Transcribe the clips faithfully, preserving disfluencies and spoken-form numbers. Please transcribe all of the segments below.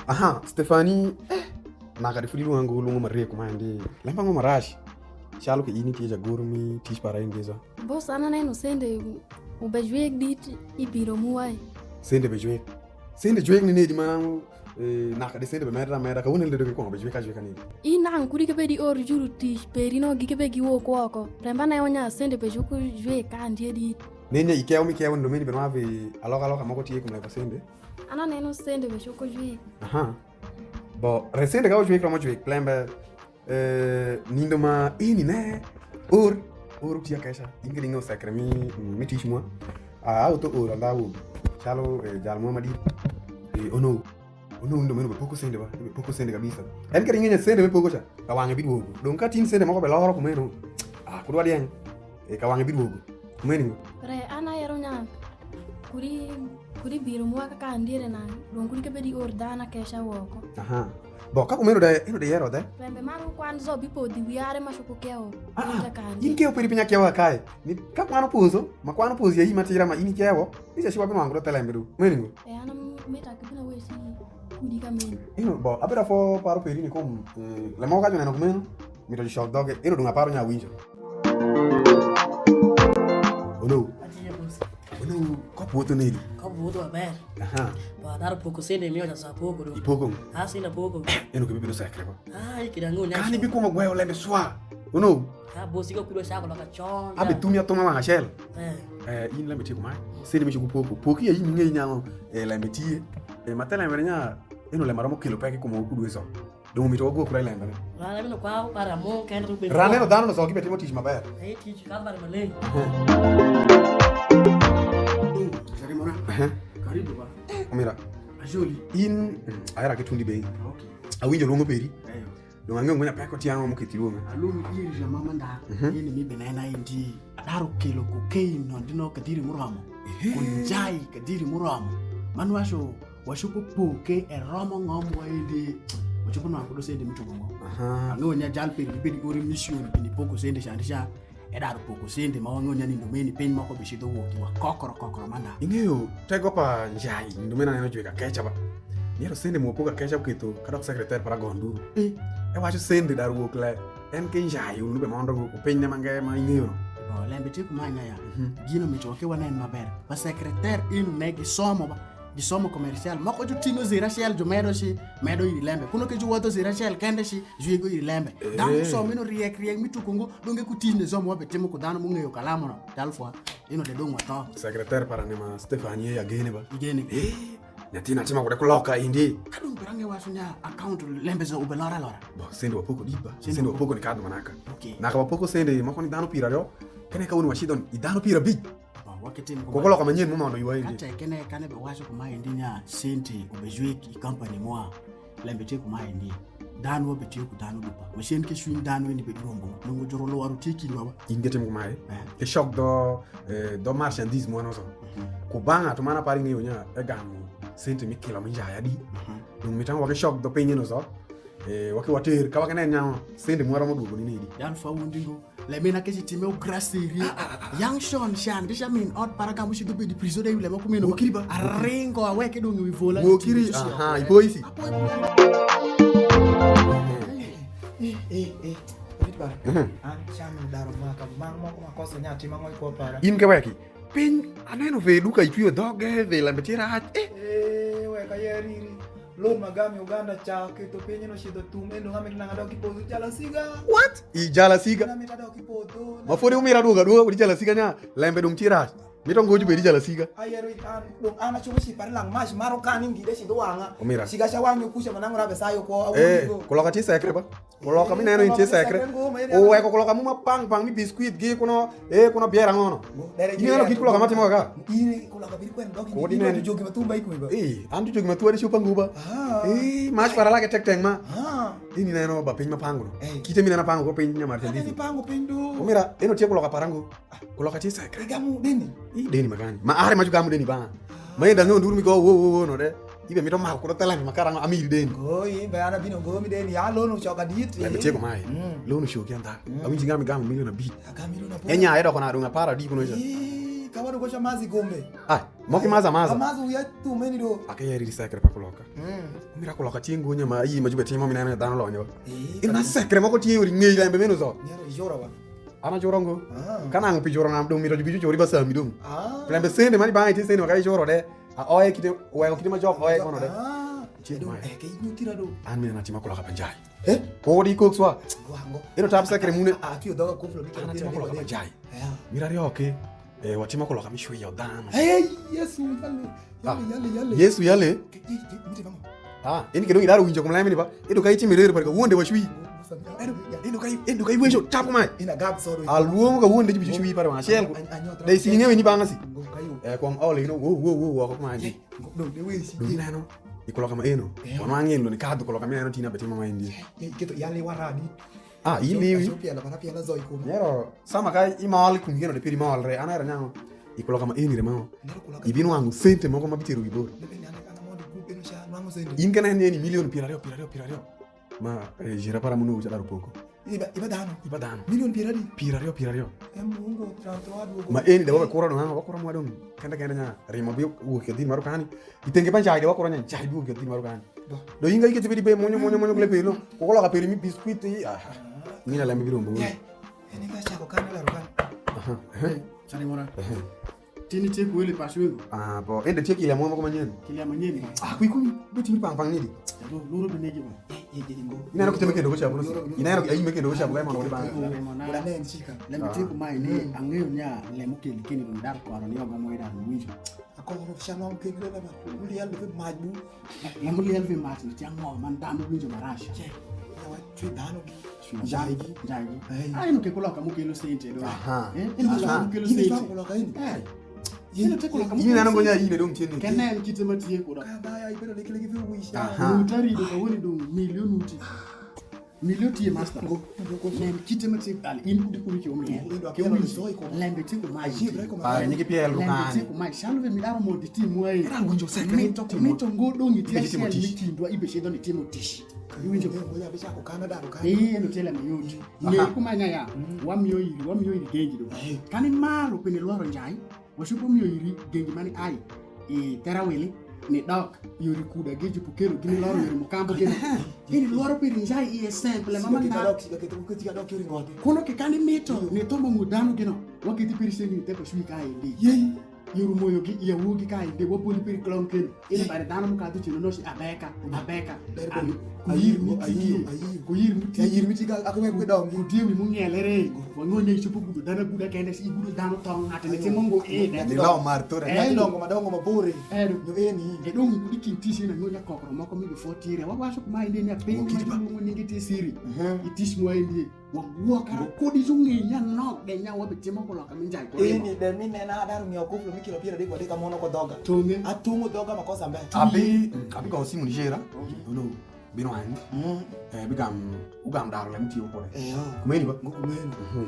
Aha, Stefani, eh, naka di fudi lunga ngo lungo mare kumae ndi. Lemba ngo marac. Calo ke ini tye jagoro mi tic para ingiza. Boss, an aneno sende ubejwek dit i biro muwai. Sende bejwek. Sende jwek ni nedi ma, eh, naka di sende bemedra medra, ka wun ledo ke kwongo bejwek ajweka nini? In ang' kudi ke bedi or juru tic peri no gi ke be giwok woko. Remba ne onya sende bejwek jwek ka andie dit. Nenya ikewo mi kewo ndo meni beno ave aloka aloka moko tye kum leba sende. An aneno sende be coko jwik. Aha. Bo, re sende ka ojwik romo jwik plembe, eh, nindo ma ini ne, or, or uti akeca. In kedi ng'eyo sekre mi, mi tic mwa. Ah, auto or anda wo. Calo, eh, jal mwa madi. Eh, ono. Ono undo meno be poko sende ba, be poko sende kabisa. En kedi ng'eyo sende me poko cha. Ka wang'e bidwogo. Dong ka tin sende moko be loro kumeno. Ah, kudwa dieng. Eh, ka wang'e bidwogo. Kumeni ngo? Re, an ayero nya kudi, kudi biro mwa kaka andire na, dong kudi kebedi or dhana keca woko. Aha. Bo, ka kumeno de, eno de yero de. Rembe mar kwan zo bipodhi wi are ma shuku kewo. Ah, ah, kaka andire. In kewo peri pinya kewo kae. Ni ka kwan opozo, ma kwan opozo ya yi matira ma in ikewo, ni cha shiwa binwango do telembe du. Kumeni ngo? E, an am-, mita kibina wesi kudi kameni. Ino, bo, abira fo paro peri ni kum, eh, lemo ka jo neno kumeno. Mito jucok dhoge, ero dong aparo nya awinjo. Ono. Atiye boss. Ono, kop wuotho nedi? Kop wuotho maber. Aha. Ba daro poko sende miyo ja sa poko do. Ipoko? Ah, sina poko. Eno ke bibedo sekre ba. Ah, iki dangu nya. Kani bikwongo gweyo lembe swa. Ono. Ah, boss, iko kudo chako loka chon. Abi thumi athuma wang' achiel. Eh. Eh, in lembe tieko mai. Sende micho kupoko. Poki ya in ng'eyo nyango, eh, lembe tiye. Eh, ma te lembe nya, eno lembe romo kelo peke kumo kudu eso. Dong omito wagwok ra i lembene. Rane bino kwa para mo kende to bedo. Rane no dhano no so gibetimo tic maber. Ai tic ka bara maleng. Jari mora. Ehe. Karibu ba. Omira. Ajoli. In, mm, ahera kitundi bei. Okay. Awinjo luongo peri. Eyo. Dong ang'eyo ng'wenya peko tiang' mo keti luonga. Aluongo iri ja mama nda. Mhm. Ini mi binena indi. Adaro kelo cocaine no dino kadiri muromo. Ehe. Kunjai kadiri muromo. Manu wacho wacopo poke e romo ng'om waende, wacopo nwang'o kudo sende mi tugo ngo. Aha. Ang'eyo nya jal peri bibedi ore mission, bini poko sende candi ca, edaro poko sende ma wang'eyo nya nindo meni piny moko bicidho wok wa kokoro kokoro manda. Ing'eyo tego pa njai, nindo mena neno jwe ka keca ba. Nero sende mo poka keca uketho, kadok secretary para gonduru. Eh. Ewacho sende dar wok le, en ke njai, unu be mondo ku piny ne mange ma ing'eyo no. Oh, lembe tye kumae nya ya. Mhm. Gino mito wake wanen maber. Ba secretary inu ne gisomo ba. Gisomo commercial. Moko juting'o zero achiel, jumedo ci, medo iri lembe. Kuno ke juwodho zero achiel kende ci, jwigo iri lembe. Eh. Dang' usomo ino riek riek mi tuko ngo, donge ku tijni somo wabe timo ku dhano mung'eyo kalamu no. Talfwa, ino de dong' watho. Secretary para ni ma Stefani ye agene ba. Igene. Eh, nyathina timo kude kuloka indi. Ka dong' pera ng'e wacu nya account lembe zo ube lora lora. Bo, sende wapoko dit ba. Sende wapoko ni kadho manaka. Okay. Naka wapoko sende moko ni dhano piero ariyo. Kene ka wun wacidho ni dhano piero abich. Ba, waketim kumae. Koko loka manyen mo mondo ywa indi. Kata kene kane be wacho kumae ndi nya sente obejwek i company mwa. Lembe tye kumae ndi. Dhano wabetiyo ku dhano dupa. Macen ke cwiny dhano endi be durombo. Nungo joro lwaro tye kindwa ba. In getim kumae. Eh. Ke shok do, eh, do marchandise mwa no so. Mhm. Ku banga to mana pari ng'eyo nya egamo sente mi kilo mi njaya di. Mhm. Nung mitang wake shok do pinye no so. Eh, wake water ka wake nen nyango sente mwa romo duogo ni nedi. Yan fa wundi ngo. Lemina kece time ugrasiri. Yang shon shan, disha min ot para gamu shi dubedi prizo de yule mo kumeno. Wokiri ba? Aringo aweke dong wi vola. Wokiri, aha, ipo isi. Apo ipo. Eh, eh, eh. Wait ba. Mhm. An cham daro maka, mang moko makosa nya tima ng'oi kwa para. In ke weki. Piny, aneno ve duka itwio dhoge, ve lembe tye rac. Eh. Eh, weka yeriri. Lon ma gami Uganda ca ketho piny no cidho thum, endo nga mit nanga dok i podho jala siga. What? I jala siga? Nga mit adok i podho. Ma fodi umira duoga duoga kodi jala siga nya, lembe dong tye rac. Mito ngo jubedi jala siga. Ayero an, dong an achomo ci pare lang mac maro kani ngide cidho wanga. Umira. Siga ca wang'e kuca ma nango rabe sayo ko. Eh, awugo. Kuloka tye sekre ba? Kuloka mi neno in tye sekre. Uweko kuloka mu ma pang pang mi biscuit gi kuno, eh, kuno biera ngono. Ineno kit kuloka ma timo ka? Iri kuloka biri kwen dok. Kodi neno jogi ma thumba ikumi ba. Eh, an jogi ma thuwa ni chopa nguba. Ah. Eh, mach para lake tek tek ma. Ah. Ini neno ba piny ma pango no. Eh. Kite mi neno pango ko piny nyamar tendisi. Ni pango piny do. Omira, eno tie kuloka parango. Kuloka tye sekre. Igamu deni. I deni magani. Ma are ma jugamu deni ba. Ma yenda ng'e nduru mi go wo wo wo no de. Ibe mito mako kudo talent ma karanga amiri deni. Go yi be ana bino go mi deni. Ya lono choka dit. Lembe tieko mai. Mm. Lono shoki anda. Mm. Awinji ngami gamu milion abich. Aga milion abich. Enya edo kona dunga para di kuno cha. Ih, Awado gocha mazi gombe. Ai, moko imaza maza. Amazi uya tumeni do. Ake yeri di sekre pa kuloka. Mm. Mira kuloka tingo nya ma yi ma jube timo minene dhano lonyo. Eh, in na sekre moko tiyo ri ngei lembe meno zo. Nyero ijora wa. Ana joro ngo. Ah. Kana ang pi joro nam dong mito jubi jori ba sami dong. Ah. Lembe sende mani ba ite sende ma kai joro de. A oye kite wengo kite ma jok oye kono de. Ah. Chieng' ma. Eh, ke inyutira do. An mina natima kuloka pa njai. Eh? Podi kok swa. Wango. Ino tam sekre mune. Ah, tiyo doga kuflo mi. Ana tima kuloka pa njai. Yeah. Mira ryo ke. Eh, watimo kuloka mi shwiyo dhano. Hey, Yesu, yale. Ah, yale, yale, yale. Yesu yale. Ke, ke, ke, miti mama. Ah, ini kedo idaro winjo kumlami ni ba. Ido kai timi rero barka wonde wa shwi. Ido, ido kai, ido kai wenjo tapo mai. Ina gab sodo. Alwongo ka wonde jibi shwi para ma shel. Dai si ngewe ni banga si. Eh, kwang ole, you know, wo, wo, wo, wo, ko mai. Dong de we si. Dong neno. Ikuloka ma eno. Eh. Wan wang'en lo ni kadho kuloka mi neno tina betimo ma indi. Eh, keto yale waradi. Ah, iliwi. Aco piela, mana piela zoi kuma. Yero, sama ka imol kum gino de piri mol re, an ahero nyango. Ikuloka ma eni re ma. Nero kuloka. Ibin wangu sente moko ma bitero wi bor. Nebe nyane kana mondo group eno cha nwango sente. In kana en eni milion piero ariyo, piero ariyo, piero ariyo. Ma, eh, jira para muno ucha daro poko. Iba, iba dhano. Iba dhano. Milion piero adi? Piero ariyo, piero ariyo. Em, ungo, tra, tra, duogo. Ma eni de wabe kura dong, wabe kura mwa dong. Kende, kende nya, rimo bi wuok e dhil maru kani. Itenge pa njai de wakura nya, njai bi wuok e dhil maru kani. Do. Do inga ikete bedi be monyo, monyo, monyo kule pelo. Kukuloka peri mi biscuit, ah. Ngina lembe biro mbo. Yai. Eni ka chako kan laro kan. Aha. Ehe. Sani mora. Ehe. Tini tie kuwele paswego. Ah, bo. Ende tie kile mo moko manyen. Kile manyen ba. Ah, kui kui. Be timi pang pang nidi? Jabo, loro be negi ba. Eh, eh, eh, ngo. Ineno kiteme kendo gocha buno. Ineno ayi me kendo gocha buno mondo ba. Ora ne en chika. Lemi tie kumai ni ang'eyo nya lemo keli keni dong dar kwaro ni oga mo idar winjo. Akoro shanong kende na. Uli yal be maj bu. Lemo liel be maj ni tiang mo man dano winjo marasha. Che. Ya wa chui dano gi. Jai gi. Jai gi. Hey. Ah, eno ke kuloka mukelo sente do. Aha. Eh, eno kuloka mukelo sente. Aha. Ini kuloka ini. Eh. Eno te kuloka mukelo sente. Ini nano ngonya ine dong tiene. Kene en kite ma tie kuda. Ka ba ya ibedo leke leke fi wisha. Aha. Utari do ka woni dong milion uti. Milion tie master. Ngo, ngo, ngo. Nen kite ma tie dal in kudi kudi ke umie. Ngo, ngo, ke umie. Lembe tie ko mai. Aji bre ko mai. Ah, nyingi pia lukan. Lembe tie ko mai. Shanu ve mi daro mo di ti mo ai. Era ngunjo secret. Mito, mito ngo dong itia shel mi kindwa ibe shedo ni timo tishi. Iwinjo? Ngo ya bicha ko kana daro kana. Eh, no tela mi yoti. Ne kuma nya ya. Wamiyo iri, wamiyo iri genji do. Kani malo pene lwaro njai, wacopo miyo iri genji mani ai i Therawili, ni dok yori kuda gi jupu kelo gini loro yori mukambo gini. Gini lworo piri njai i esemple mama na. Kuno ke kani mito ni tomo ng'u dhanu gino, waketi piri sengi ni tepa cwi ka indi. Yei. Yoru moyo gi iya wuogi ka inde, waboli piny klong keno. Ine bare dhanu mukadhu cilo noci abeka, abeka. Kuyir mutiki, kuyir mutiki. Kudiewi mung'elere. Wang'o ne icopo gudo dhanu aguda kende, si igudo dhanu tong', ng'ate ne timo ngo ede. Ni law mar thore. Eno. Madongo madongo mabore. Eno. Nyo eni. E dong' kudi kin tisi na nyo nyakokro moko mi before tire. Wawaco kuma inde ni apiny ma iluongo nyinge ti siri. Itis mwa inde. Wagwokra kodi cung'ei nya nok de nya wabitimo kuloka mi njai kodi. Ini de mi nena adaro mia kuflo mi kilo piero adek wadek amono ko dhoga. Tunge. Atungo dhoga makosa mbe. Abi, abi goyo simu ni Jera. Unu, bino wang'. Eh, bigam, ugam daro lem tiyo kode. Eyo. Kumeni ba? Ngo kumeni. Eyo.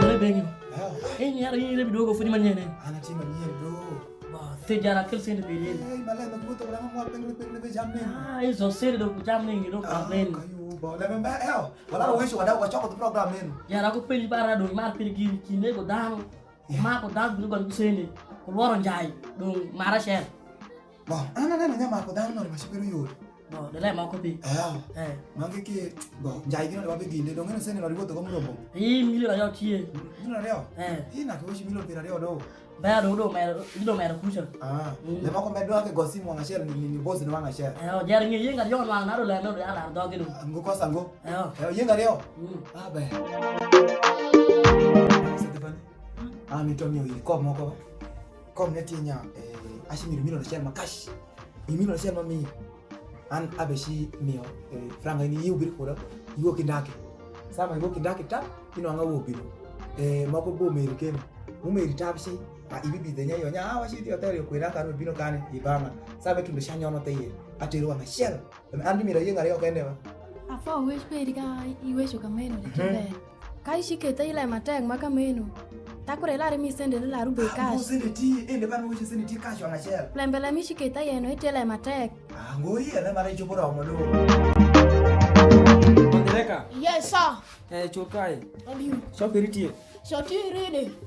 Kule bengi. Eyo. Eh, ni ara yire bidogo funi manyene. Ana tima nyere bro. Ba, the jara kel sende peri. Eh, ba lema kuto, ba lema mwa pengele, pengele be jam ne. Ah, izo sende do jam ne, do complain. Kayu ba lema ba, eh, wala weshi wada wachoko the program neno. Jara ko penji bara do mar peri gini kinde go dano. Ma ko dano do go sende. Ko lworo njai do mara share. Ba, ana neno nyama ko dano no ma shipero yoro. Bo, dele moko pi. Eh. Eh. Magi ki, bo, njai gino wa be ginde, dong eno sene lori wuotho go murombo. Ii, milion ariyo tye. Milion ariyo? Eh. Ii, na kiweshi milion piero ariyo do. Bea do, do mero, do mero kucha. Ah. Mm. Le moko medo ake go simu wang' achiel ni, ni, ni boss ni wang' achiel. Eh, o, jer ng'e yeng' ariyo nwang' nado leme do alar dhogi do. Ngo kosa ngo. Eh, o. Eh, yeng' ariyo? Mm. Ah, be. Stefani. Ah, mi to mi oyi kom moko. Kom ne tinya, eh, ashi mi milion achiel ma cash. I milion achiel ma mi. An abe ci mio, eh, franga ini iwu biri kuda, iwok i ndaki. Sama iwok i ndaki ta, inwang'a wo bino. Eh, moko bo meri keno. Mu meri tab ci, a ibi bidhe nya yo nya, a wa ci dhi hotel yo kwena kanu bino kane, i banga. Sama tundo sha nyono te ye, atero wanga shell. An bi mira yeng ariyo kende wa. Afa wech peri ka iwecho kameno, lakini ber. Ka iciketha i lem matek ma kameno, takura ilar imi sende ni lar ubed kac. Sende ti, ende ban weche sende ti kac wang' achiel. Lembe lem iciketha yeno itye lem matek. Ah, ngo iye lem mara ichopo romo do. Ongereka. Yes, sir. Eh, chur kae. Abiro. Shop iri tie.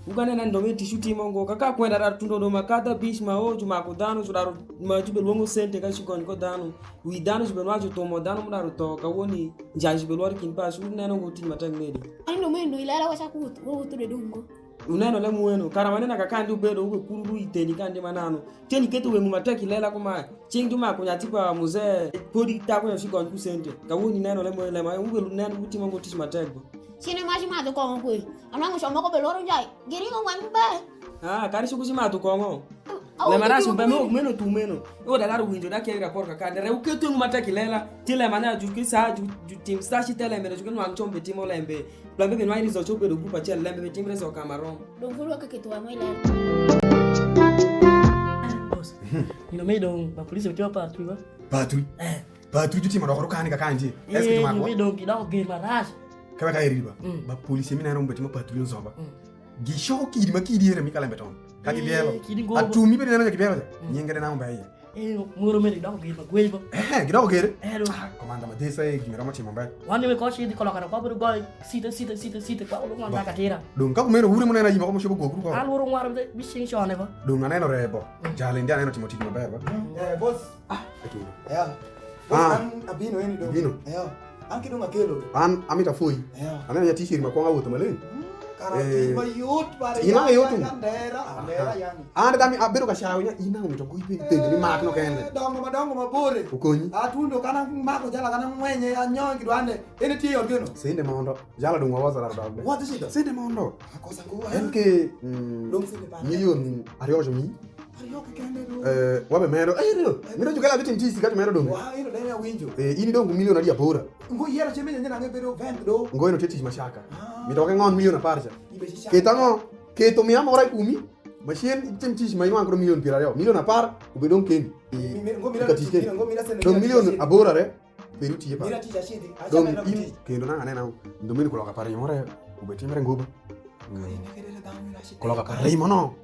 Wu kanena ndo mi tic wutimo ngo, ka ka kwenda daru tundo do ma kadha bic ma o jumaku dhanu, judaru ma jubelwongo sente ka cigony ko dhanu, wi dhanu jubenwacu thumo dhanu mudaru tho, kawoni njai jubelwar kind pacu, wuneno ngo tic ma tek nedi? Ani ndo mi ndo ilela waca ku wuth-, wo wuth de dong ngo. Wuneno le mueno, kara manena ka kandi ubedo, wube kuru ru i theni kandi mananu. Tieni ketho weng'u ma tek i lela kumae, cing' jumaku nyathi pa muzee, podi dhako nyo cigony ku sente. Kawoni neno le moyo lema, wube neno wutimo ngo tic ma tek bo. Cine ma cimadhu kong'o kwe, anwang'u co moko belworo njai, giringo ng'weny maber. Ah, kadi cuku cimadhu kong'o. Lema rac umbe me ok meno tu meno. Iwo da daru winjo da keri rapor ka kande. Re uketho weng'u ma tek i lela, ti lema na ju ki sa, ju, ju tim sa ci te lembe, ju ki nwang' com be timo lembe. Lembe binwang'o ni zo cobedo grup acel, lembe bitimbre zo ka ma rom. Dong pud wakeketho wang'wa i ler. Boss, you know me dong ba polisi otiwa pa twi ba? Patri. Eh. Patri jutimo doko kani ka kanji. Eh, eske you know me dong gidoko ger marac. Kaba ka eri ba. Mm. Ba polisi mi neno mbeti ma patri nzomba. Mm. Gisho kidi ma kidi ere mi kalembe ton. Ka gibielo. Eh, kidi ngo. Atumi be neno gibielo. Mm. Nyinge de na umbe aye. Eh, moro mere gidoko gir ma gwei ba. Eh, gidoko gir? Eh, do. Ah, Commander Madesa, eh, gimera motimo mbe. Wan ni ko shi di koloka na kwa buru goy, sita, sita, sita, sita, kwa ulunga ndaka tira. Dong ka kumeno ure munena yima ko mushobo gogru ko. An wuro ngwaro de, bishing shone ba. Dong aneno rebo. Mm. Jale ndi aneno timo tich maber ba. Eh, boss. Ah, etu. Yeah. Boss, ah. An abino eni dong. Bino. Yeah. An kidong akelo. An amita foi. Yeah. Aneno ya t-shirt ma kwong awuotho maleng. Mm, kara eh, mayot pare. Ina ya, mayot. Ya, ya, ndera, ah, ndera yani. An dami abedo ka shayo nya ina ng'uto go ipe tende ni mak no kende. Eh, dongo madongo mabore. Okonyi. Atundo kana mako jala kana ng'wenye ya nyonyi kidwande. Ene tie yor geno. Sende mondo. Jala dong wawaza la dog. What is it? Sende mondo. Akosa ko. En ke, mm, dong sende pa. Milion aryo jo mi. Ariyo kende do. Eh, wabe medo. Eh, ariyo. Mino jukela bitin tisi kati medo dong. Wa, ino dene awinjo. Eh, ini dong milion adi abora. Ngo yero chembe nyenye nange bedo vent do. Ngo ino tye tich mashaka. Ah. Mitoke ng'on milion apar cha. Ibe shisha. Keta ng'o? Keto mia mora i kumi. Machine itim tich ma inwang' kuro milion piero ariyo. Milion apar, ube dong keni. Mi-, mi-, ngo mira Ka tich keni. Ngo mira sene. Dong mira milion tich. Abora re. Bedo tije pa. Mira tich ashidi. Dong in kendo na anena. Ndo mini kuloka pare more. Ube timre nguba. Kuloka pare mo no.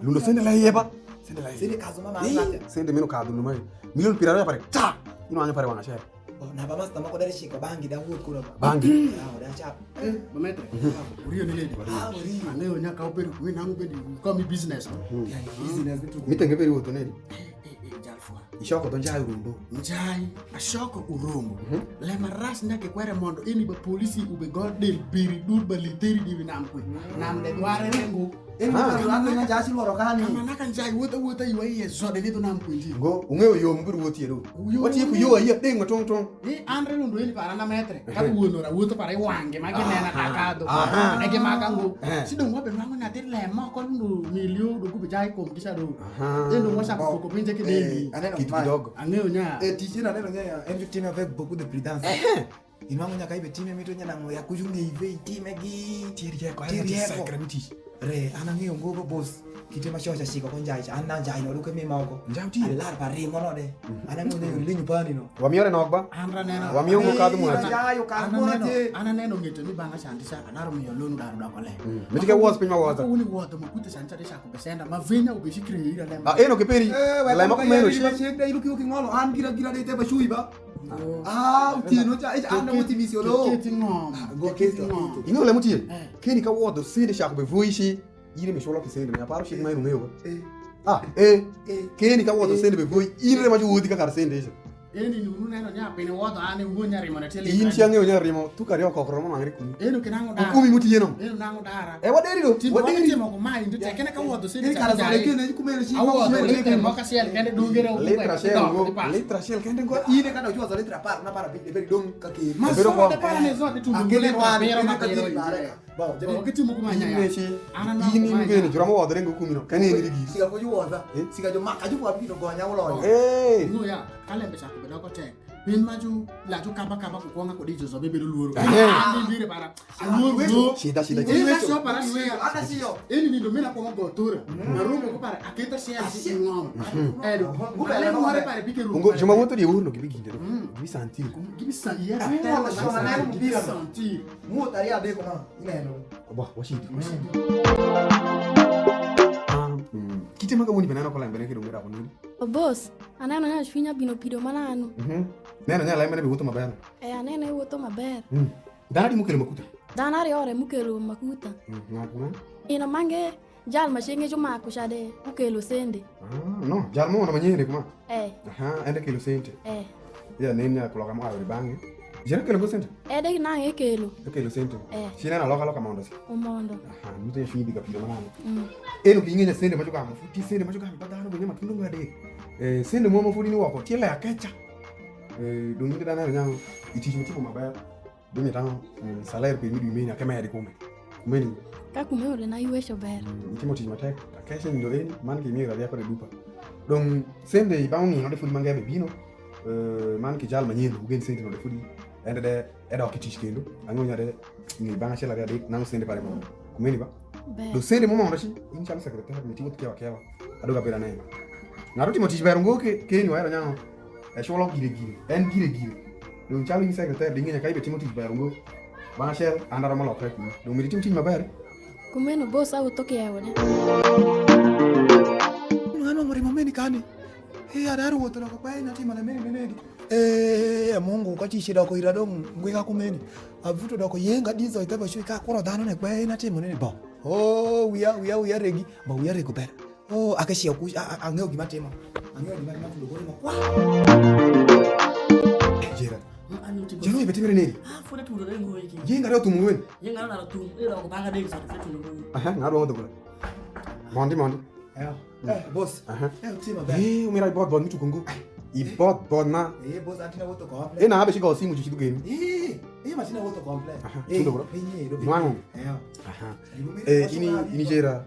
Lundo sende la yeba. Sende la yeba. Sende kazo mama. Eh, sende mino kadho no mai. Milion piero ariyo pare. Ta. Ino anya pare wanga share. Oh, na ba masta moko dare shiko bangi da wuot kuno ba. Bangi. Ah, da chap. Eh, ba metre. Mhm. Ah, uriyo ni lady. Ah, uriyo. Ang'eyo nyaka obedo kuwe nangu bedo komi business. Mhm. Ya, business tu. Mitenge bedo wuotho nini? Eh, eh, eh, jal fwa. Ishoko dho njai urombo. Njai, ashoko urombo. Mhm. Lema ras ndake kwere mondo eni ba polisi ube gol del biri dur ba literi diwi nam kwe. Nam de dware rengo. Eni ah. Kama naka, naka njai loro kani. Kama naka njai wuotho wuotho iwa iye zode ni dho nam kwe ndi. Ngo, ung'eyo yo mubiro wuothie do. Watieko yo ayi adek ma tong' tong'. Ni an re mondo eni para na metre. Ka wuonora wuotho para i wange ma ginena ka kadho. Aha. Ne gimaka ngo. Eh. Si dong wabe nwango nyathi lem moko lundo milio do gube jai kom gica do. Aha. Endo wasa ko ko pinje ke deni. Eh, aneno kit kidogo. Ang'eyo nya. Eh, tije na neno nya en ju tima vek boku de prudence. Eh. Inwang'o nyaka ibe time mito nyanang'o ya kucu ng'ei ve itime gi ti rieko. Ti rieko. Sakra miti. Re, an ang'eyo ngo ba boss. Kite ma shocha shiko ko njai cha. An na njai no duke mi moko. Njau ti. Alar pa rimo no de. Mhm. An ang'eyo ne linyu pani no. Wamiore nok ba? An ra neno. Wamiyo ngo kadho mwache. Yayo kadho mwache. An aneno ngete ni banga chandi cha. Adaro miyo lonu daru doko le. Mm. Mitike was piny ma was. Ko wuni wuotho ma kute chandi cha de chako besenda. Ma venya obeshi kire ira lema. Ah, eno kiperi. Eh, lema kumeno shi. Shek da iluki uki ngolo. An gira gira de te ba shui ba. Ah, otieno cha, eh, an dong otimo isiolo. Keti ng'om. Ah, go keti ng'om. Ing'eyo lemo tye? Eh. Keni ka wodho sende cako be voi ci, in ime culo ki sende, aparo cik ma in ung'eyo ba. Eh. Ah, eh. Eh. Keni ka wodho sende be voi, in re ma juwodhi ka kar sende ci. Eni nunu neno nya piny wodho an e wuon nyarimo na tele. In ci ang'eyo nyarimo, tuka rio kok romo nwang're kumi. Eno kinango dara. Kumi mutieno. Eno nango dara. Eh, waderi do. Waderi. Timo ko mai ndu tekene ka wodho sende. Eni kara zole kene kumeno ci. Awo litra mo ka siel kende dungere o. Litra siel ngo. Litra siel kende ngo. Ine kada ojuwa zole litra par na para bide beri dong ka ke. Ma so de para ne zo de tu. Akele wa de na ka ke. Ba jadi kitimo kuma nya. Ine ci. Ana na. Ini ngene jura mo wodho rengo kumino. Kane ni digi. Siga ko juwa. Eh? Siga jo maka ju wa bino gonya ulo. Eh. Ngo ya. Kalembe sa ko bedo ko tek. Piny ma ju la ju kaba kaba ku kwonga kodi jo zobe bedo luoro. Eh. Ande dire bara. Aluoro. Shida, shida. Ni la so para ni wega. Ada siyo. Eni ni domina ko go tora. Na romo ko para aketa share si ngom. Eh do. Gubele mo pare pare bike ru. Ngo juma woto di urno gibi ginde. Gibi santi. Gibi santi. Yes. Atelo sana na gibi santi. Mo tari ade ko ma. Ineno. Ba, washidi. Washidi. Ah, mm. Kite maga woni benana ko lambene kido ngira ko nini? Oh, boss, aneno nya chunya bino pido manano. Mhm. Neno nya lambene bi wuto maber. Eh, aneno e wuto maber. Mm. Dana di mukelo makuta. Dhanu ario re mukelo makuta. Mm, ng'at ma? Ino mange jal ma cenge jumaku ca de ukelo sende. Ah, no, jal mo ma nyere kuma. Eh. Aha, en de kelo sente. Eh. Ya, nen ya kuloka mo ayo bang'e. Jere kelo go sente? Eh, de nang' ekelo. Ekelo sente. Eh. Ci neno aloka aloka mondo si. Omondo. Aha, mito ya cwinyi biga piro manano. Mm. Eno ki ng'enya sente ma jugamo, ti sente ma jugamo, ba dhanu gwenye ma tundu ngade. Eh, sente mo ma fodi ni woko, ti le akecha. Eh, dong' ni dana nyango, iti cwinyi tipo maber. Dong' itang'o, mm, saler piny mi dwi meni, ake medo i kume. Kumeni. Ka kumeno de na iweco ber. Mm, itimo tic matek, akece nindo eni, man gimiyo ira rieko de dupa. Dong' sende i bang' ong'ino de fodi mange bebino, eh, man ki jal manyen, wugen sende no de fodi, en de, edok i tic kendo, ang'eyo nya de, ng'ei bang' acel ariyo adek, nang'o sende pare mo. Kumeni ba? Ber. Dong' sende mo mondo ci, in calo sekretar, ni ci wuth kewa kewa, adoga bedo aneno. Ng'ato timo tic ber ngo ke, keni wahero nyango. Eculo gire gire, en gire gire. Dong' calu in sekreter, ding'e nyaka ibetimo tic ber ungo. Bang' acel, an aromo lokre kuno. Dong' miti tim tic maber. Kumeno boss awuotho ki eode. Nwang'o rimo meni kani. He, adaro wuotho doko kpe, natimo na meni, meni. Eh, Mungu, ka ci cidoko ira dong' ngwika kumeni. Avuto doko yenga dizo i teba cui ka kuro dhanu ne kpe, natimo nini bo. Oh, wia, wia, wia regi, ba wia rego ber. Oh, ake cia kuc, a, a, ang'eyo gima timo. Ang'eyo gima, gima tundo gore ma kwa. Jera. Jera, ibe timre neri? Ah, funa tundo gore ngo iki. Jinga ro tumu wen. Jinga ro tum, ro ko banga ding sa tundo gore. Aha, ngaro ngo gore. Mondi, mondi. Eh, eh, boss. Aha. Eh, tima ber. Eh, umira ibot bot mitu kungu. Ibot bot na. Eh, boss, antina woto komple. Eh, na habe shiga simu juchidu gemi. Eh, eh, masina woto komple. Aha, tundo gore. Pinye do. Mwangu. Eh. Aha. Eh, ini, ini jera.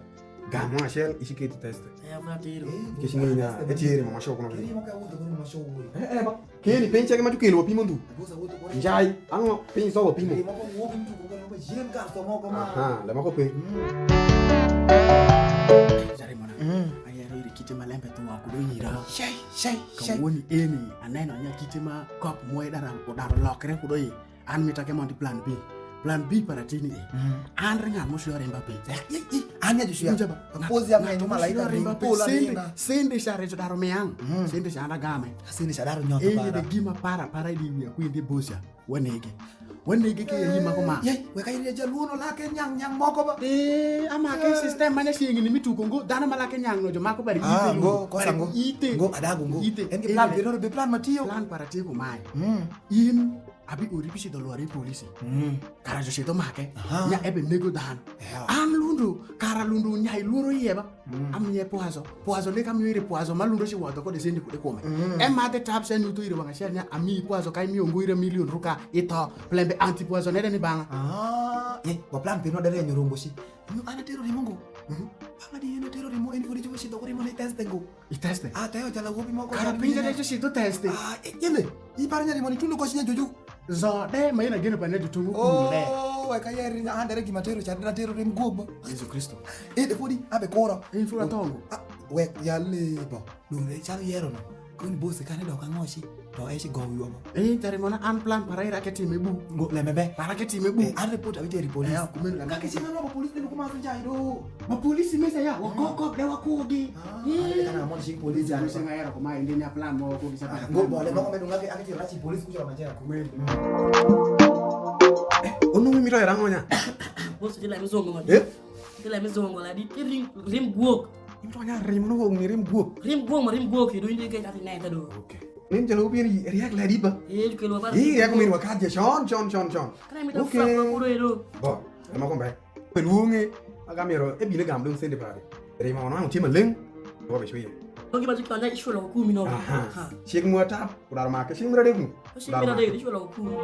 Gam mo acel, iciketi teste. Eh, abula tiro. Kec ng'ei nya, etieri mo ma show kuno. Keni ma ka wuto kuno ma show wuto. Eh, eh, ba. Keni piny ceke ma jukelo wapimo ndhu. Abusa wuto kuno. Njai, ang'o piny so wapimo? Eh, moko wuok mtu kuno ma jiem ka so moko ma. Aha, le moko pe. Mm. Jare mona. Mm. Ayero iri kite ma lembe thuwa kudo ira. Shei, shei, shei. Kawuoni eni, aneno nya kite ma kop mwe dara, odaro lokre kudo i. An mita ke mondo i plan B. Plan B para tini e. Mm. An ri ng'at m'ucwio rimba piny. Eh, eh, eh, an ya jucwia. Winja ba. Apozi ya ng'ato malaika rimba piny. Sende, sende ca reco daro miang. Mm. Sende ca an agame. Sende ca daro nyoto. Eh, para. Ene gima para, para di wiya kwindi bosa. Wanege. Wanege ke yi mako ma. Ye, weka iri jaluono lake nyang nyang moko ba. Eh, ama ke system mane siengi ni mituko ngo, dano ma lake nyang no jo mako bari ite. Ah, ngo, kosa ngo. Ite. Ngo, adago ngo. Ite. En ke plan, ke loro be plan matiyo. Plan para tiko mai. Mm. In Abi ori bicidho lwar i polisi. Mm. Kara jucidho make. Aha. Nya ebe nego dhanu. Yeah. An lundo, kara lundo nya ilworo iye ba. Mm. Amiye pwazo. Pwazo ne ka miyo ire pwazo ma lundo ci wodho kode sendi kude kume. Mm. Emadhe tap se nyutho ire wang' achiel nya amiyi pwazo ka imiyo ngo ire milion ruka itho. Plembe anti pwazo nede ni bang'a. Ah, eh, wa plan pino dere nyorongo si. Nyo ana tero rimo ngo. Mhm. Bang'a di ena tero rimo en fodi jubo sidho ko rimo ne teste ngo. I teste. Ah, tayo jala wobi moko. Kara pinje de jusidho teste. Ah, e, yende. I paro nyari moni tundo ko sinya jojo. Zo de ma ina geno pa ne jutungu kunde. Oh, wa ka yeri na andere gima tero cha na tero rem gobo. Yesu Kristo. E de fodi abe koro. In fura tongo. Ah, we ya lebo. Dong re chalo yero no. Kun boss kane dok angochi. To e ci go wiwa mo. Eh, tare mona an plan para ira ke time bu. Ngo lembe be. Para ke time bu. Eh, an report abi teri police. Eh, kumeno la. Kake sina no police ne kuma so jai do. Ma polisi mesa ya, wa kok kok de wa kogi. Ah, eh, kana mon sing polisi. Jalo sing ayero kuma indi nya plan mo ko bisa. Ah, ngo bole mo ko medu ngake ake tira chi polisi kucho manjera. Kumeno. Eh, onu mi mito era ngonya. Boss jila mzongo ma. Eh? Jila mzongo la di rim rim guok. Mito nya rim no ni rim guok. Rim guok ma rim guok do indi ke ati ne ta do. Okay. Nin jalo bi riak la di ba. Eh, ke lo ba. Eh, ya ko mi wa ka je chon chon chon chon. Kana mi ta fa ko ro. Bo, ma ko mbe. Pe luonge, aga miro, ebine gam dong sende pare. Rima wana, utie maleng', wabe chweyo. Onge ba tukio na ishulo kumi no. Aha. Chik mwa tap, kudaro make, chik mira degu. Chik mira degu, ishulo kumi.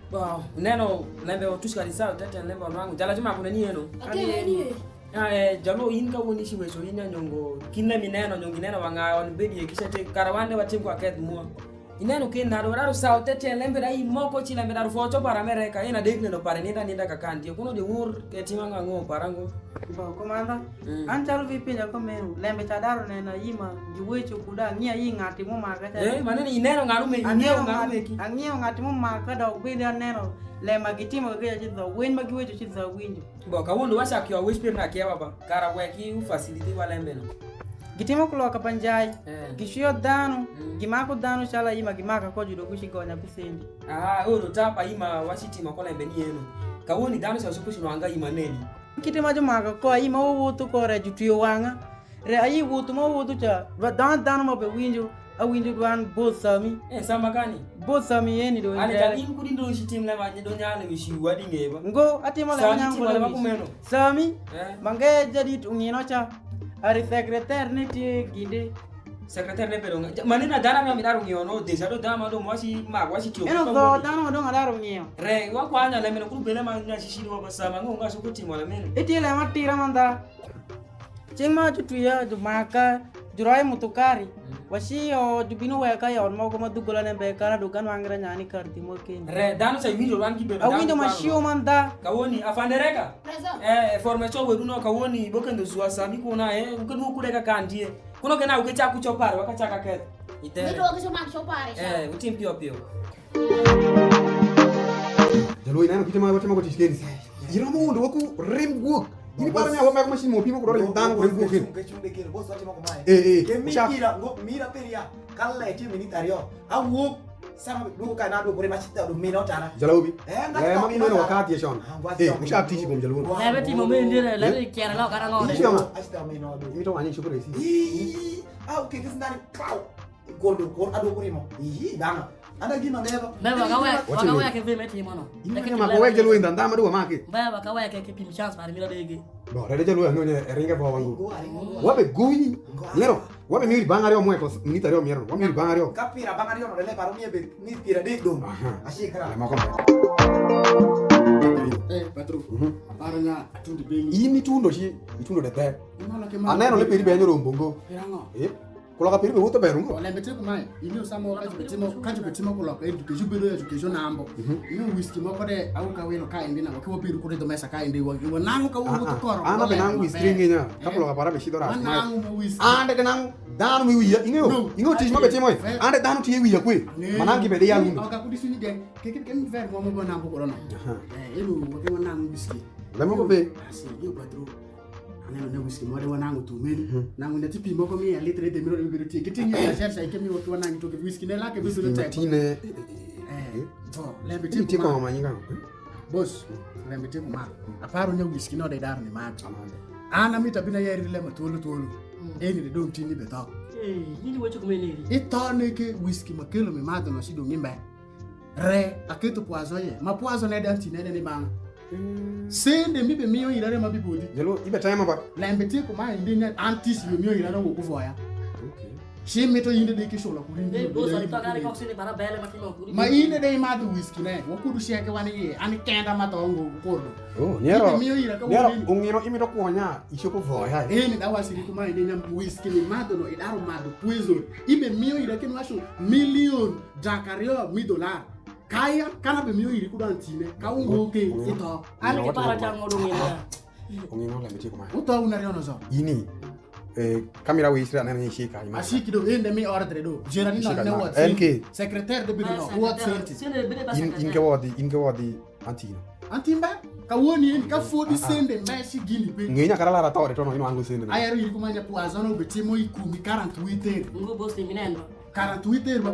Wow, neno lembe otush ka risal tete lembe wanwangu. Jala juma kuna ni eno. Akele ni. Ah, eh, jalo in ka woni shi wecho in ya nyongo. Kinne mi neno nyongi neno wanga on bedi e kisha te karawane watim kwa keth mwa. Ineno ke nado daro sao te tien lembe da i moko ci lembe daro foco para mere ka ina dek neno pare ninda ninda ka kan die kuno de wur ke tima nga ngo para ngo. Bo komanda. Mm. An chalo vi pinya ko meru lembe cha daro nena yima giwecho kuda ngia yi ngati mo maka cha. Eh, manene ineno ngano me ineno ngano me ki. Ang'eyo ngati mo maka dok bende aneno lema gitimo ga ci dho wen ma giwecho ci dho winjo. Bo ka wundo wasa kyo wis pir na kewa ba kara weki u facility wa lembe no. Gitimo kuloka pa njai, eh, gicwio dhanu, mm, gimaku dhanu calu aima gimaka ko judo ku cigonya ku sendi. Ah, oro tap aima wacitimo ko lembe ni eno. Kawoni dhanu ca suku cunwanga aima neni. Kite ma jumaka ko aima wawotho ko re jutwio wang'a. Re ayi wotho ma wawotho ca, dwa-, dwa-, dhanu ma bewinjo, awinjo dwan both sami. Eh, sama kani? Both sami eni do. Ane ka in kudi ndo citim le ma do nyale mi ciwu wadi ng'e ba. Ngo, atimo le ma nyang' timo le ma kumeno. Sami, eh, mange jadit ung'ino ca. Ari sekreter ne tye ginde. Sekreter ne bedo nga-, ja-, maneno dhana ma midaro ng'io no, deja do dhana ma dong' waci mag, waci tiyo. Eno dho dhana ma dong' adaro ng'io. Re, wa kwanya le meno kuru bele ma nya cici do ba sama ngo nga su kutimo le meno. Itye le ma tira mandha. Ceng' ma jutwia, jumaka, jurwayo mutukari, mm, wacio jubino weka i ot moko ma dhugolane mbe, kan adwogo anwang'ra nyani kar timo keni. Re, dhanu ca iwinjo wan gibedo. Awinjo ma cio mandha. Kawoni, afande Reka? Present. Eh, forme co wedu no kawoni, bokendo zwa sami kuna, eh, ukedwo kude ka kan die. Kuno kena uke chaku chopare, waka chaka keth. Ite. Nito wake choma chopare, sha. Eh, utim pio pio. Jaluo, ineno kite ma watimo ko tich keni. Iromo mondo waku rem guok. Ini paro nya wamako machine mo pimo kudore dhano ku rem guok keni. Chunge, chunge, chunge, boss, watimo ko mae. Eh, eh, ke mi sha. Kira, ngo, mira peria, kala eti minute ario. Awuok, sama duogo ka na duogo re ma chita do mino tara. Jaluo bi. Eh, nga le ma mino wakati ya shon. Eh, usha tishi kum jaluo. Lebe timo me ndire, lebe kiara lo kara ngo. Ishi ma. Ashita mino do. Imito wanyi shukuru isi. Ii, ah, okay, this nani, pow. Kor do, kor ado kurimo. Ii, dana. Ana gima leba. Baba ka wek, waka wek e film etimo no. Ina kama ko wek jaluo inda ndama do make. Baba ka wek e pim chance par mira dege. Bo, rede jaluo no ne eringe bo wangu. Wabe guyi. Lero, wabe miri bang' ariyo mwe ko minute ariyo miero. Wabe miri bang' ariyo. Ka pira bang' ariyo no, lele paro mie be ni pira dek dong. Aha. Ashikra. Le moko. Eh, patro. Mhm. Aparo nya atundi bengi. In itundo shi, itundo de ber. Aneno le peri benyo rombo ngo. Pira ngo? Eh? Kuloka peri be wuto ber ngo? Olembe te kumae, inyo samo ka jubetimo, ka jubetimo kuloka, education, bedo education nambo. Mhm. Inyo whisky moko de, au ka wino ka indi na, wakiwa bedo kude do mesa ka indi, wa, wa nangu ka wuto koro. Ah, ah. Ana be nangu whisky nginya, ka kuloka para be shido ras. Wa nangu ma whisky. Ande ke nangu, dhanu mi wiya, ing'eyo? No. Ing'eyo tich ma betimo e? Eh. Ande dhanu tiye wiya kwe. Ng'eyo. Ma nangu gibede yal uno. Oka kudi sunyi gen, ke, ke, ke mi ver mo mo bo nangu koro no. Aha. Eh, elu, wa ke wa nangu whisky. Lemo ko be. Asi, yo patro. Aneno ne whisky moro wanango tumeni. Mhm. Nango ne ti pi moko mi a litre de miro biro ti. Kiti ngi na share share ke mi watu wanangi to ke whisky ne la ke bisu ne tek. Tine. Eh, to lembe ti ko ma nyinga. Boss, lembe ti ko ma. Aparo ne whisky no de dar ni ma. Ana mi tabina yeri le ma tolo tolo. Mm. Eni de dong tini be to. Eh, yini wacho kumene. Ito ne ke whisky ma kelo mi madho no si dong imbe. Re, aketho pwazo ye, ma pwazo ne dan tinene ni bang'a. Mm. Sende mi be miyo ira re ma bibodi. Jaluo, ibe temo ba. Lembe tie kumae, indi ne an tis mi miyo ira re wo kuvoya. Okay. Shi mito inde de kishola kuringi. Eh, boss, ani to kare kok sini bara bele ma timo kuri. Ma inde de imadho whisky ne, wo kudu sheke wan iye, an kenda ma to ngo kukodo. Oh, niero. Ibe miyo ira ka niero, wuringi. Ung'iro imito kuonya, ichopo voya. Eh, ni dawa siri kumae, inde nyam whisky ni madho no, idaro madho poison. Ibe miyo ira kin wacho million. Dak aryo mi dolar. Kaya, kan abemiyo iri kudu an tine, ka wungo ke itho. An ki para cam modo ng'ina. Ong'ino lembe tye kumae. Utho un aryo no zo. Ini, eh, kamera we isra nene ni shika, ima. Ashiki do, ende mi ordre do. Jera ni no ne wot. M K. Secretary de bino no, wot senti. In, in ke wodi, in ke wodi, antino. Antimba, ka woni en, ka fodi sende mbe shi gini pe. Ng'enya kara lara tore tono, ino ango sende. Ayero iri kumanya puazono betimo ikumi karant wite. Ngo boss ni minendo. Karant wite ba.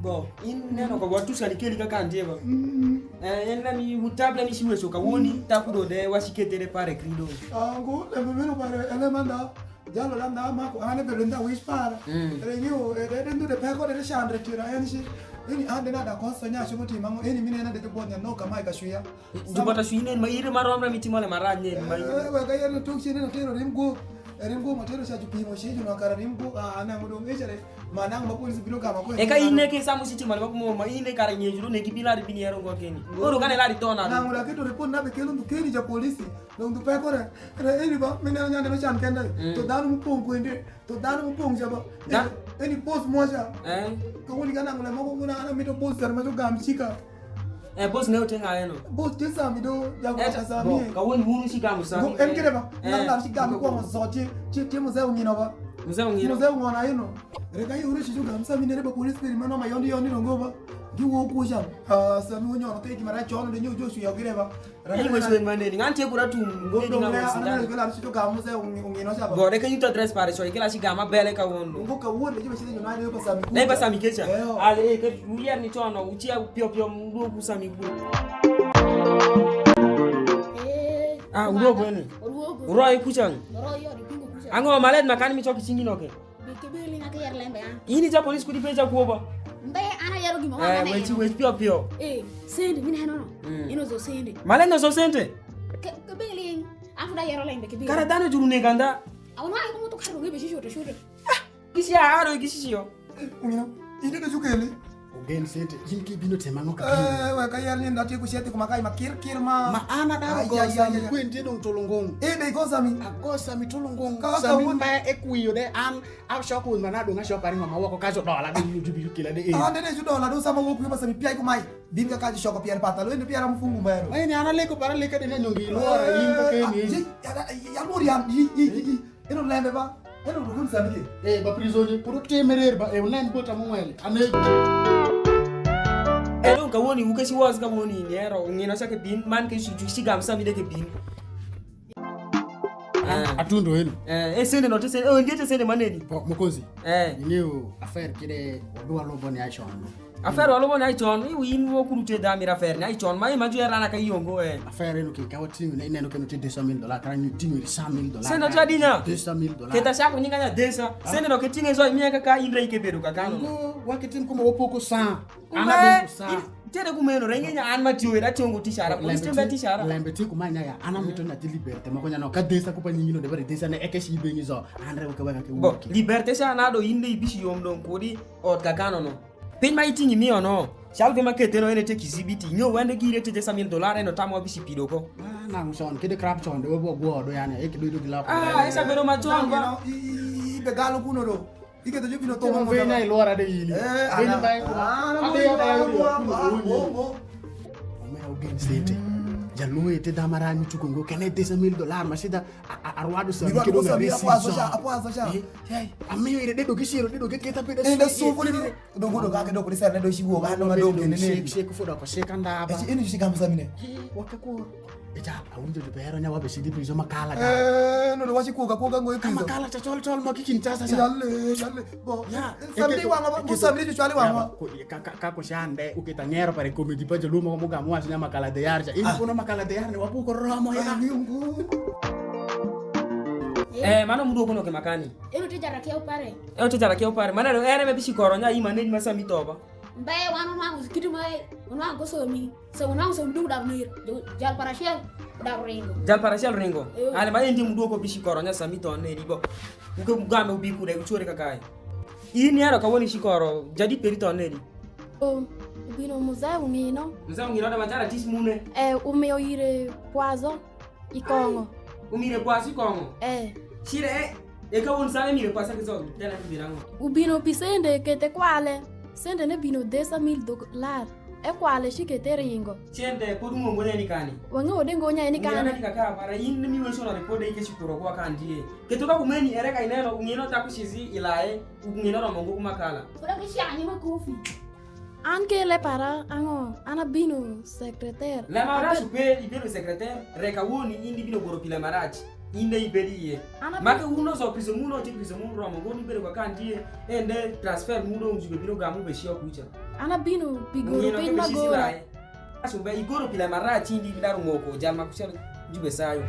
Bo, in neno ka watu sali keli ka kandie ba. Mm. Eh, en la mi wutab la mi shi weso ka woni, takudo de washiketere pare krido. Ah, ngo, lembe meno pare, ele manda, jalo landa mako, ane bedo nda wish para. Mm. Ele nyo, eh, de, de, de, peko de, de shandre tira, en shi, ini ande na da koso nya shi mutima ngo, ini mine na de, de bonya no kama ikashuya. Jubata shu inen ma ire ma romre mi timo le marach nen ma ire. Eh, wega yen tok chien eno tero rim guok. E rim guok ma tero cha jupimo shi juno kara rim guok, ah, anango dong' ichere. Ma nango ma polisi bino gamo ko. Eka in ne ke samu shi timo le ma kumo ma in ne kara nyeju ne gibila ri bini ero ngo keni. Koro kane lari tona. Nango da keto report na be kelo ndukeni ja polisi. Dong' dhu pekore. Re eni ba, mi neno nyande ma can kende. Mm. To dhano mupong' kwende. To dhano mupong' ca ba. Da- Eni, eni boss mwa ca. Eh. Ka wuni ka nango le moko kuna ana mito boss car ma jo gam chika. Eh, boss ne ote nga eno. Boss te sami do, jago. Eh, ka sami. Bo, ka wuni wunu shi gamo sami. Bo, en kede ba, eh, na, na shi gamo ko mo so, che, che, che mo zeo ngino ba. Mzee ung'ino. Mzee ung'ona ino. Reka i uru cicu gam sami nere ba polis peri mano ma yondi yondi nongo ba. Gi wo kuja. Ah, sami unyono ke gimara chono de nyo Joshua yogi reba. Reka Anyway, so in maneni, ng'an tie kura tum, nge Godo gina mre mo ana sindan. Kela cicu gam mzee ung'ino cha ba. Gode ke yuto dress pare, so ikela ci gama bele ka wondo. Nongo ka wuon de jibe cicu nyo na de ba sami. Dai ba sami kecha. Eyo. Ale, eh, ke uyer ni chono, uchia pio pio, mduo ku sami ku. Eh, Ah, uduogo eni? Uduogo. Uroi kuchan? Uroi yo, di pingo kuchan. Ang'o malet ma kan mi chok i cingi noke? Bi kibili na kiyer lembe an. In ija polis kudi penja kuoba? Mbe, an ayero gima Eh, wang'ane wech, en. Wech pio pio. Eh, sende, mi neno no? Mm. Ino zo sende. Malet no zo sente? Ke, kibili, an kud ayero lembe kibili. Kara dhano juru nega ndha. Awun wa ikumu to karo ngebe shisho to shuto. Gisi ya aro gisi yo. Ung'ino, inde de jukeli. Ogen sente, in ki bino tema ng'o ka Eh, we ka yer ni ndati ku sheti kuma kai ma kir kir ma. Ma ana da Ai, go ai, ai, sami ai. Kwen tie dong tolongong. Eh, de go sami. Ago sami tolongong. Ka, ka Sami wun- mba ekwiyo de an, a shoko wun mana dong a shoko aringo ma woko ka jo dola de yuju bi yukila de eh. Ah, de de ju dola do sama wo ku ma sami piai ku mai. Bin ka ka ju shoko pier pata, lo ende pier am fungu mero. Ai ni ana leko para leka de na nyongi lo ara yin ko ke ni. Ya, ya, ya, ya, ya, ya, ya, ya, ya, Eno lembe ba, eno rukun sani ke. Eh, ba prisonnier, kudu timerer ba, eh, unen bota mung'wele. Ane. Eno kawoni wuke ci was kawoni niero, ng'ino sa ke bin, man ke ci, ci gam sami de ke bin. Ah. Atundo eno. Eh, eh, sende no, te sende, eh, ndie te sende maneni. Po, Mokozi. Eh. Ing'eyo affair kide, wabi walubo ni achondo. Afer walubo ni ai con, iwu in wo kudu te dha mir afer ni ai con, ma ima ju erana ka iyongo, eh. Afer eno ke ka wating'o ne ineno keno te deux cent mille dollars, kara ni ting'o iri cent mille dollars. Sende to adinya. Deux cent mille dollars. Keta sako nyinga nya desa. Ah. Sende no ke ting'e zo imiya ka ka in re ike bedo ka kano. Ngo, wakitim kuma wapoko sa. Kuma, ana boko sa. In, tere kumeno, renge nya an ma tiyo, eda tiyo ngo tishara. Police tembe tishara. Lembe ti kuma nya ya, ana mito nya ti liberté, moko nya no, ka desa kupa nyingi no, debare desa ne eke shi bengi zo, an re weke weka ke. Bo, wuki. Liberté sa na do in de ibishi yom dong kudi, ot ka kano no. Piny ma iting'i mio no, calgi ma kethe no en e te kizibiti, nyo wende gire te desa mil dolar, eno tamo wabici pido ko. Ah, nang' con, kede krap con, de webo gwo do yani, e kido ido giloko. Ah, esa bedo ma con ba. I, i, i, ibe galo kuno do. Iketo jo bino timo mo. Venya ilwora de yini. Eh, venya ba iko. Ah, na mo. Omera ugen sente. Jaluo ete dama rani tuko ngo, kene desa mil dolar, masida, a, a, arwado sa. Ni kido sa, apo aso cha, apo aso cha. Eh, eh, amiyo ire dedo gishiro, dedo giketa pida. Enda sufu ni. Dongo do kake do kuli sene do shigo ga no do gene ne. Shek, shek fuda ko shek anda ba. Eni shi kam samine. Wake ko. Eja awinjo ni bero nya wabe sidi prizo makala ga. Eh, no do washi kuoga kuoga ngo prizo. Makala cha chol chol ma kikin cha sa sa. Yalle, yalle. Bo. Ya, samdi wanga ba, samdi chwali wanga. Ka ko shande ukita ngero pare komedi pa jolumo mo ga mo washi nya makala de yar cha. Ini kono makala de yar ne wabu ko romo ya. Eh, mano mudo kono ke makani. Ero ti jara kia upare. Ero ti jara kia upare. Mana do ere me bisi koro nya ima ne ma sami toba. Mbe wan wanwango kiti ma wanwango ko somi. So wanwango somi du dar nir. Jal parashel dar ringo. Jal parashel ringo. Eh. Ale ma endi muduoko bisi koro nya sami to ne ribo. Uke mugame ubi kude uchore kakae. Ini ero ka woni shikoro jadi peri to ne ri. Oh, ubino muzee ung'ino. Muzee ung'ino da majara tis mune. Eh, umiyo ire kwazo. I kong'o. Umire kwasi i kong'o? Eh. Cire, eh, e ka won sane mire kwasa ki zog, tena ki bira ngo. Ubino pi sende kete kwale. Sende ne bino dhesa mil dolar. Ekwale ci kete ringo. Cente pod umongo ne ni kani? Wang'eyo de ngo nya ni kani. Ng'ina ka para in mi weso na report de ke shukuro kwa kandi. Keto ka kumeni ere ka ineno ung'ino ta kusizi ilaye, ung'ino romo ngo kuma kala. Fura ke shani ma kofi. An ke lepara ang'o? An abino sekreter. Lemara cupe ibedo sekreter, reka woni in ibino goro pi lemarac, in de ibed iye. An abi- Make uno so piso muno ci piso muno romo ngo ni bedo ka kan die, ende transfer muno unjube bino gamu be shio kucha. An abino pi goro piny ma goro. Asu be igoro pi lemarac in di bidaro moko jal ma kucha jube sayo.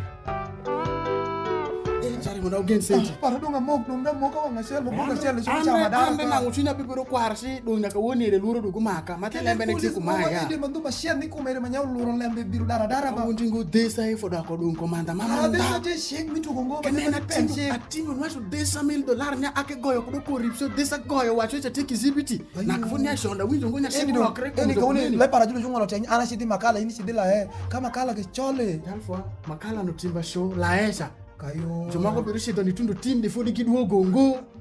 Eh, jari mo na ugen senti. Para dong amok, dong amok ka wang' achiel, moko achiel, ichoko chama dala. An be nang'o cwinya bibiro kwar ci dong nyaka wonere lworo dong gumaka. Ma te lembe ne tieko ma ya. Ide ma nduma share ni kumere ma nyau lworo lembe biro dara dara ba. Wonji ngo desa e foda ko dong komanda ma manda. Desa te shek mi tuko ngo. Kene na tingo, atingo nwacho desa mil dolar nya ake goyo kudo koripsio desa goyo wacho cha te kizibiti. Na kufuni ya shonda winjo ngo nya shek lokre ko. Eni ka woni le para julu jungo lo teny ana shidi makala ini shidi la eh. Ka makala ke chole. Jalfwa makala no timba show la esha. Kayo. Jomoko biro cidho ni tundo tim di fodi giduogo ngo.